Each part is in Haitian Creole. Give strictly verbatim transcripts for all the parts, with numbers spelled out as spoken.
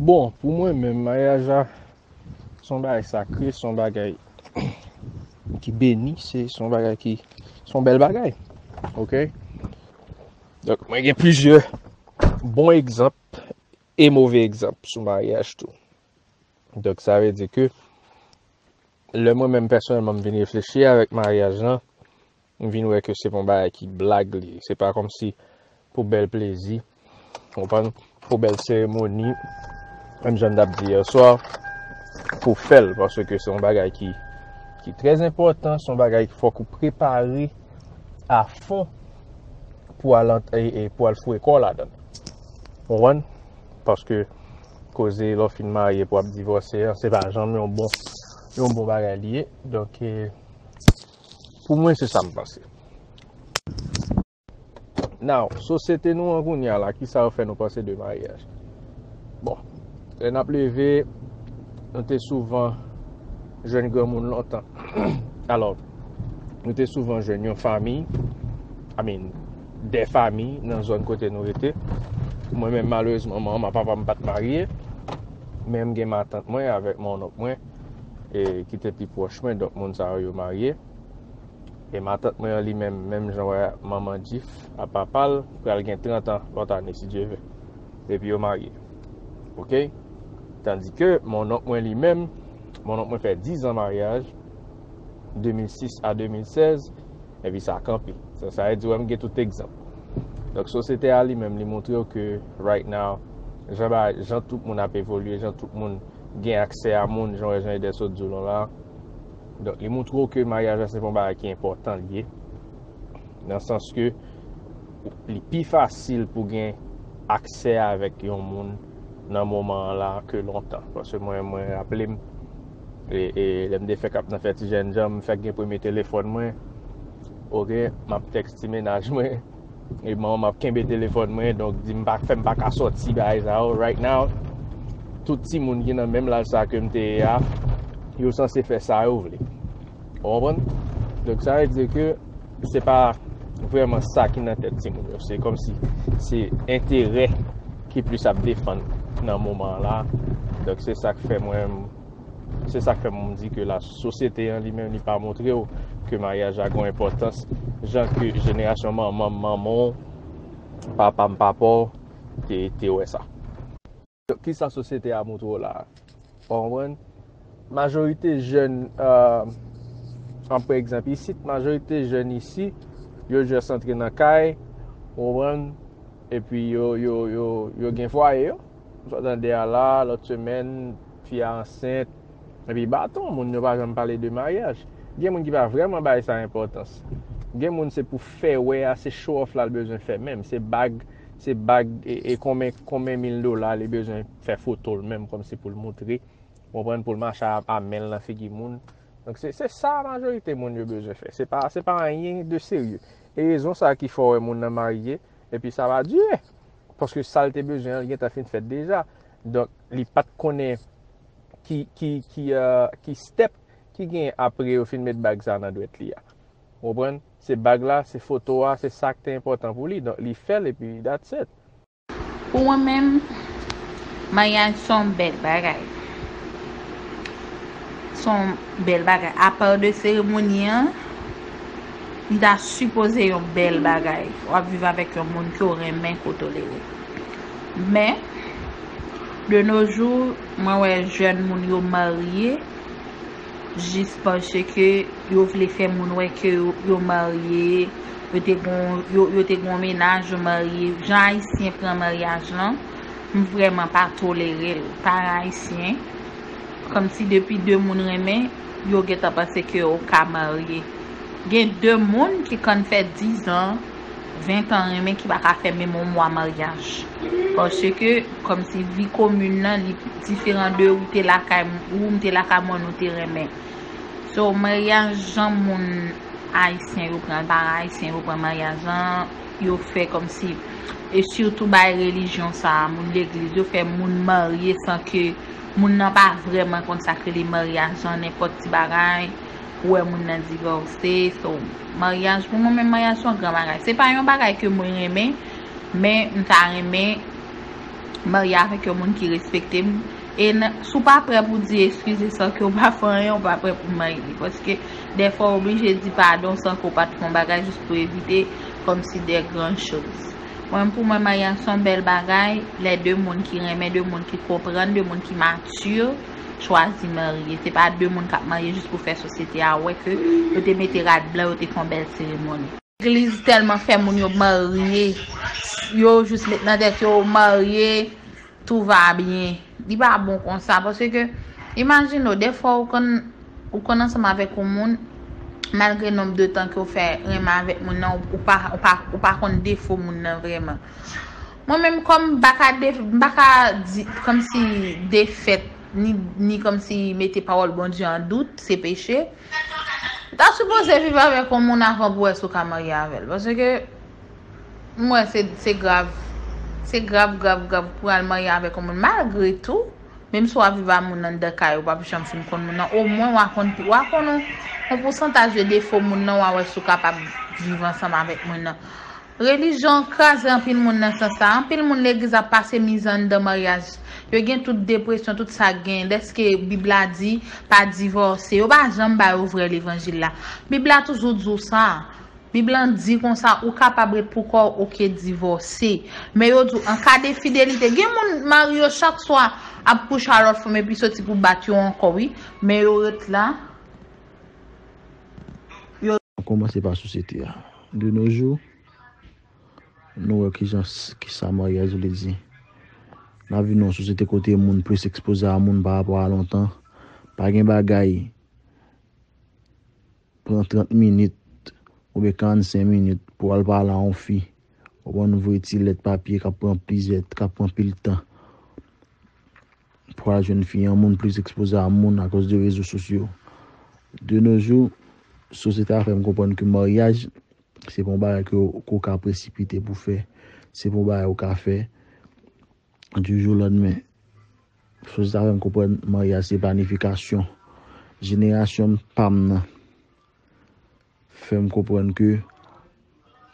Bon, pou mwen menm, maryaj la, se yon bagay sakre, se yon bagay ki beni, se se yon bagay ki, se yon bèl bagay. Oke? Donk, mwen gen plizyè bon egzanp e move egzanp sou maryaj tou. Donk, sa vle di ke lè mwen menm pèsonèlman m vin reflechi avèk maryaj lan, m vin wè ke se pa yon bagay ki blag li ye. Se pa kòmsi pou bèl plezi, konprann, pou bèl seremoni, menm jan n t ap di yè swa, pou fè l, paske se yon bagay ki, ki trè enpòtan, se yon bagay ki fòk ou prepare a fon pou al ant-, e, e pou al foure kò w ladan l. Konprann? Paske koze lè w fin marye pou ap divòse an, se pa janm yon bon, yon bon bagay li ye. Donk, e, pou mwen, se sa m panse. Now, sosyete nou an kounye a la, kisa yo fè nou panse de maryaj? Bon, lè n ap leve, nou te souvan jwenn granmoun lontan. Alò, nou te souvan jwenn yon fanmi, I mean, de fanmi nan zòn kote nou rete. Mwen menm, malerezman, manman papa m pa t marye, men m gen matant mwen avèk monnonk mwen, e, ki te pi pwòch mwen, donk moun sa yo, yo marye. E matant mwen an li menm, menm jan wè manman Jif a papa l, pral gen trant an lòt ane, si Dye vle. Epi yo marye. Oke? Tandike monnonk mwen li menm, monnonk mwen fè diz an maryaj, de mil sis a de mil sèz, epi sa kanpe. Sa, sa vle di, wè, m gen tout egzanp. Donk, sosyete a li menm, li montre w ke right now, jan ba, jan tout moun ap evolye, jan tout moun gen aksè a moun, jan wè jan Eder sot di w lan la. Donk, li montre w ke maryaj la se pa yon bagay ki enpòtan li ye. Nan sans ke li pi fasil pou gen aksè avèk yon moun nan moman an la ke lontan. Paske mwen, mwen raple m, e, e, lè m te fèk ap nan fè ti jènjan, m fèk gen premye telefòn mwen. Oke, m ap tèks ti mennaj mwen. E manman m ap kenbe telefòn mwen, donk di m pa fè m pa ka sòti bagay sa yo. Right now, tout timoun ki nan menm laj sa ke m te ye a, yo sanse fè sa yo vle. Ou konprann? Donk, sa vle di ke se pa vrèman sa ki nan tèt timoun yo. Se kòmsi se enterè ki plis ap defann nan moman an la. Donk, se sa k fè mwen, se sa k fè mwen di ke la sosyete an li menm, li pa montre w ke maryaj la gen enpòtans jan ke jenerasyon manman, manman w, papa m, papa w te, te wè sa. Donk, kisa sosyete a montre w la a? Ou konprann? Majorite jèn, euh, an, pa egzanp, isit, majorite jèn isi, yo jis antre nan kay, ou konprann? Epi yo, yo, yo, yo gen fwaye yo. Sa w tande a la, lòt semèn, fi a ansent. Epi baton, moun yo pa janm pale de maryaj. Gen moun ki pa vrèman bay sa enpòtans. Gen moun se pou fè wè a, se show off la l bezwen fè menm. Se bag, se bag, e, e konbyen, konbyen mil dola li bezwen fè foto l menm, kòmsi pou l montre. Ou konprann, pou l mache a, a men l nan figi moun. Donk, se, se sa majorite moun yo bezwen fè. Se pa, se pa anyen de serye. E rezon sa ki fè w wè moun nan marye, epi sa pa dire. Paske sa l te bezwen an, li gentan fin fèt deja. Donk, li pa t konnen ki, ki, ki, euh, ki step ki gen apre yo fin met bag sa nan dwèt li a. Ou konprann? Se bag la, se foto a, se sa k te enpòtan pou li. Donk, li fè l, epi that's it. Pou mwen menm, maryaj se yon bèl bagay. Se yon bèl bagay. Apa de seremoni an, li ta sipoze yon bèl bagay. W ap viv avèk yon moun ke w renmen, ke w tolere. Men, de nos jours, mwen wè jèn moun yo marye, jis paske yo vle fè moun wè ke yo, yo marye, yo te gon, yo, yo te gon mennaj, yo marye. Jan Ayisyen pran maryaj lan, m vrèman pa tolere l. Parèy Ayisyen, kòmsi depi de moun renmen, yo gentan panse ke yo ka marye. Gen de moun ki konn fè diz an, ven tan renmen ki pa ka fè menm yon mwa maryaj. Paske, kòmsi vi komin nan, li diferan de ou te lakay, ou m te lakay mwen, nou te renmen. So, maryaj, jan moun ayisyen yo pran, para ayisyen yo pran maryaj lan, yo fè kòmsi, e sitou bay relijyon sa a, moun legliz, yo fè moun marye san ke moun nan pa vrèman konn sa k rele maryaj lan, nenpòt ti bagay, ou wè moun nan divòse. So, maryaj, pou mwen menm, maryaj se yon gran bagay. Se pa yon bagay ke mwen renmen, men m ta renmen Marye avèk yon moun ki respekte m. E si w pa prè pou di eskize san ke w pa fè anyen, w pa prè pou marye. Paske dèfwa w oblije di padon san ke w pa t fè yon bagay jis pou evite kòmsi de gran choz. Mwen, pou mwen, maryaj se yon bèl bagay lè de moun ki renmen, de moun ki konprann, de moun ki mati chwazi marye. Se pa de moun k ap marye jis pou fè sosyete a wè ke yo te mete rad blan, yo te fè yon bèl seremoni. Legliz tèlman fè moun yo marye, yo jis met nan tèt yo marye, tout va bien. Li pa bon konsa, paske imajine w, dèfwa ou konn ou konn ansanm avèk yon moun, malgre nonb de tan ke w fè renmen avèk moun nan, ou pa, ou pa, ou pa konn defo moun nan vrèman. Mwen menm, kòm m pa ka de, m pa ka di kòmsi defèt, ni, ni kòmsi mete pawòl Bondye an dout, se peche. Ou ta sipoze viv avèk yon moun avan pou wè si w ka marye avè l. Paske m wè se, se grav. Se grav, grav, grav pou al marye avèk yon moun. Malgre tou, menm si w ap viv a moun anndan kay ou, w p ap janm fin konn moun nan, omwen w a konn, w a konn yon, yon pousantaj de defo moun nan, w a wè si w kapab viv ansanm avèk moun nan. Relijyon kraze anpil moun nan sans sa. Anpil moun legliz ap pase mizè anndan maryaj. Yo gen tout depresyon, tout sa k genyen. Dèske Bib la di, pa divòse. Yo pa janm ba yo vrè levanjil la. Bib la toujou di w sa. Bib lan di konsa, ou kapab ret pou kò w, oke, divòse. Men yo di w, an ka de fidelite, gen moun mari yo chak swa ap kouche a lòt fanm epi soti pou bat yo ankò, wi. Men yo ret la. Yo. An kòmanse pa sosyete a. De nos jours, nou wè kijan s-, kisa maryaj vle di. N ap viv nan yon sosyete kote moun plis ekspoze a moun pa rapò a lontan. Pa gen bagay pran trant minit oubyen karannsenk minit pou w al pale a yon fi, ou konprann, voye ti lèt papye k ap pran plizyè, k ap pran pil tan pou al jwenn fi an, moun plis ekspoze a moun akoz de rezo sosyo. De nos jours, sosyete a fè m konprann ke maryaj, se pa yon bagay ke w, ke w ka presipite pou fè, se pa yon bagay ou ka fè du jour au lendemain. Sosyete a fè m konprann maryaj se planifikasyon. Jenerasyon pa m nan fè m konprann ke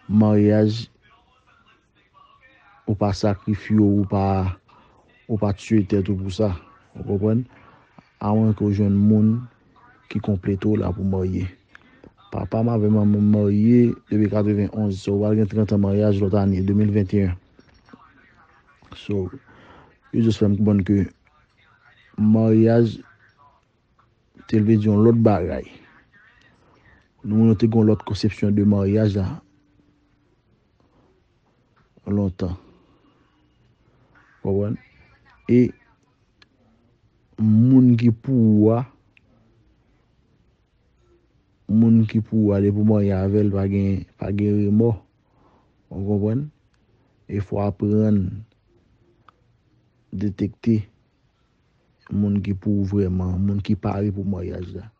maryaj, ou pa sakrifye w, ou pa, ou pa tiye tèt ou pou sa. Ou konprann? Amwen ke w jwenn moun ki konplete w la pou marye. Papa m avè manman m marye depi katrevenonz, so, w pral gen trant an maryaj lòt ane, de mil venteyen. So, yo just fè m konprann ke maryaj te vle di yon lòt bagay. Nou, moun yo te gen yon lòt konsepsyon de maryaj la lontan. Konprann? E moun ki pou ou a, moun ki pou ou a, depi w marye avè l, pa gen, pa gen remò. Ou konprann? E fò w aprann detekte moun ki pou ou vrèman, moun ki pare pou maryaj la.